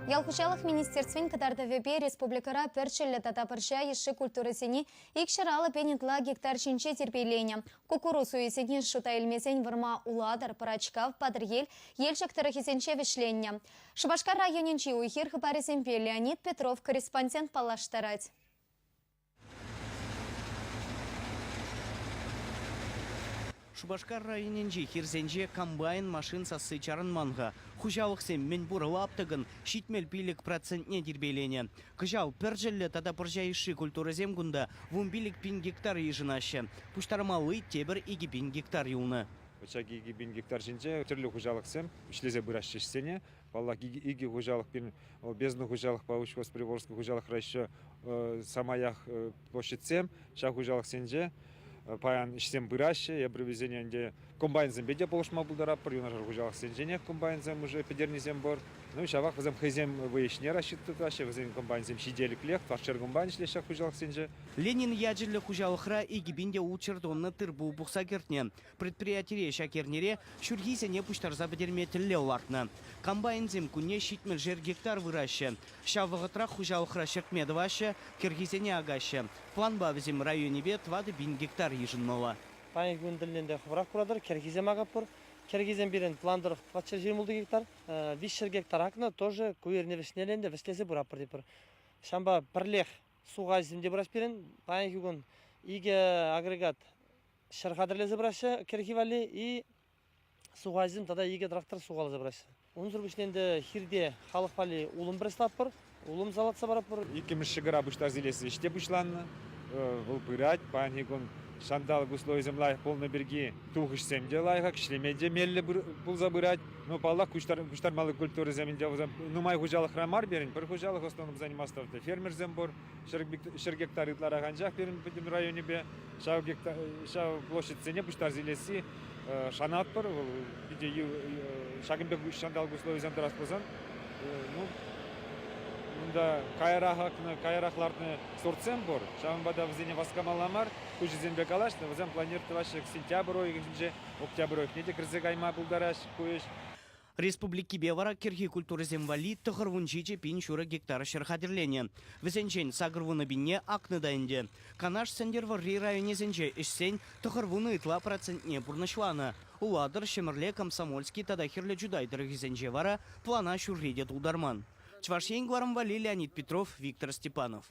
Ял хуҫалӑх министерствин кӑтартӑвӗпе республикӑра пӗрчӗллӗ тата пӑрҫа йышши культурӑсене 250 пин ытла гектар ҫинче тирпейленӗ. Куккурус уйӗсене шута илмесен вырма Улатӑр, Пӑрачкав, Патӑрьел, Елчӗк тӑрӑхӗсенче вӗҫленнӗ. Шупашкар районӗнчи уй-хир хыпарӗсемпе Леонид Петров корреспондент паллаштарать. Шупашкар районӗнчи хирсенче комбайн машин сасси чарӑнман-ха. Хуҫалӑхсем мӗнпур лаптӑкӑн 75 процентне тирпейленӗ. Кӑҫал пӗрчӗллӗ тата пӑрҫа йышши культурӑсем кунта 15 пин гектар йышӑнаҫҫӗ. Пуҫтармалли тепӗр 2 пин гектар юлнӑ. Ҫак 2 пин гектар ҫинче тӗрлӗ хуҫалӑхсем ӗҫлесе пыраҫҫӗ ӗҫсене. Паллах, икӗ хуҫалӑх пирӗн Бездна хуҫалӑхпа Уҫхоз-Приволжский хуҫалӑхра еще самаях площадьсем. Ҫав хуҫалӑхсенче паян ӗҫсем пыраҫҫӗ. Эпир вӗсене ӗнтӗ комбайнсемпе те пулӑшма пултаратпӑр. Юнашар хуҫалӑхсенченех комбайнсем уже пӗтернисем пур. Ну, ҫавах вӗсем хӑйсем вӑй ӗҫне расчет тытаҫҫӗ. Вӗсен комбайнсем ҫителӗклех. Тӑватшар комбайн ӗҫлеҫҫӗ ҫак хуҫалӑхсенче. Ленин ячӗллӗ хуҫалӑхра 2600 тонна тыр-пул пухса кӗртнӗ. Предприятире ҫак эрнере ҫурхисене пуҫтарса пӗтерме тӗллев лартнӑ. Комбайнсем кунне ҫитмӗлшер гектар выраҫҫӗ. Ҫав вӑхӑтрах хуҫалӑхра ҫӗртме тӑваҫҫӗ, кӗрхисене акаҫҫӗ. Планпа вӗсем районӗпе 4 пин гектар йышӑнмалла. Паянхи кун тӗлне хӑвӑрах куратӑр, кӗрхисем акатпӑр. Кӗрхисем пирӗн план тӑрӑх 426 гектар, 300 гектар акнӑ, тоже ку эрне вӗҫнелле ӗнтӗ вӗҫлесе пыратпӑр тетпӗр. Ҫавӑнпа пӗрлех сухаҫсем те пыраҫ пирӗн. Паянхи кун икӗ агрегат ҫӗр хатӗрлесе пыраҫҫӗ кӗрхи валли и сухаҫсем тата икӗ трактор сухаласа пыраҫҫӗ. Унсӑр пуҫне ӗнтӗ хирте халӑх валли улӑм преслатпӑр, улӑм салатса паратпӑр. Иккӗмӗш ҫӑкӑра пуҫтарса илес ӗҫ те пуҫланнӑ. Вӑл пырать. Паянхи кун ҫанталӑк условийӗсем лайӑх пулнӑ пирки тухӑҫсем те лайӑхах, ӗҫлеме те меллӗ пулса пырать. Ну, паллах, пуҫтармалли культурӑсем ӗнтӗ вӗсем нумай хуҫалӑхра мар пирӗн, пӗр хуҫалӑх в основном заниматься фермерсем пур. 100 гектар ытларах анчах пирӗн пӗтӗм районӗпе. Ҫав, ҫав площадьсене пуҫтарса илесси шанатпӑр. Вӑл питӗ ҫакӑн пек ҫанталӑк условийӗсем тӑрас пулсан, ну, унта каярах акнӑ, каярах лартнӑ сортсем пур. Ҫавӑнпа та вӗсене васкамалла мар. Хуҫисемпе калаҫнӑ, вӗсем планировать тӑваҫҫӗ сентябрь уйӑхӗнче, октябрь уйӑхне те кӗрсе кайма пултараҫҫӗ ку ӗҫ. Республикипе вара кӗрхи культурӑсем валли 97 пин ҫурӑ гектар ҫӗр хатӗрленӗ. Вӗсенчен 80 пинне акнӑ та ӗнтӗ. Канаш Сӗнтӗрвӑрри районӗсенче ӗҫсен 90 ытла процентне пурнӑҫланӑ. Улатӑр, Ҫӗмӗрле, Комсомольски тата Хӗрлӗ Чутай тӑрӑхӗсенче вара плана ҫурри те тултарман. Чӑваш Ен кӑларӑм валли Леонид Петров, Виктор Степанов.